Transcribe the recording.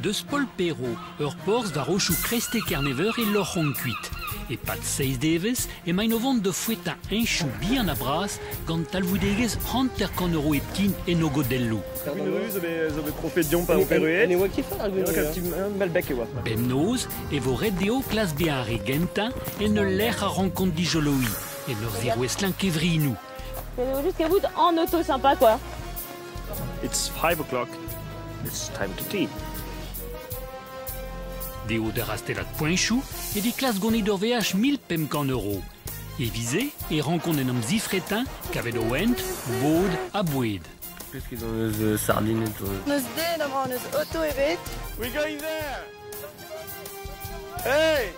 Deus Polperro, ur porzh war aochoù Kreiste Kerneveur e loc'hont kuit. E-pad seizh devezh emaint o vont da foetañ heñchoù bihan ha bras gant talvoudegezh 50 euro hepken en o godelloù. Bemnoz e vo ret dezho klask bezañ ar re gentañ en ul lec'h a rankont dijoloiñ, en ur zirouestlañ kevrinoù. Juste kavout an auto sympa quoi. It's 5 o'clock. It's time to tea. Dezho da rastellat poeñchoù evit klask gonit ur veaj 1500 euro. Evit-se e rankont en em zifretañ, kavet o hent, bod ha boued. Peus ket hon eus sardined. N'eus den amañ, n'eus auto ebet. We're going there! Hey!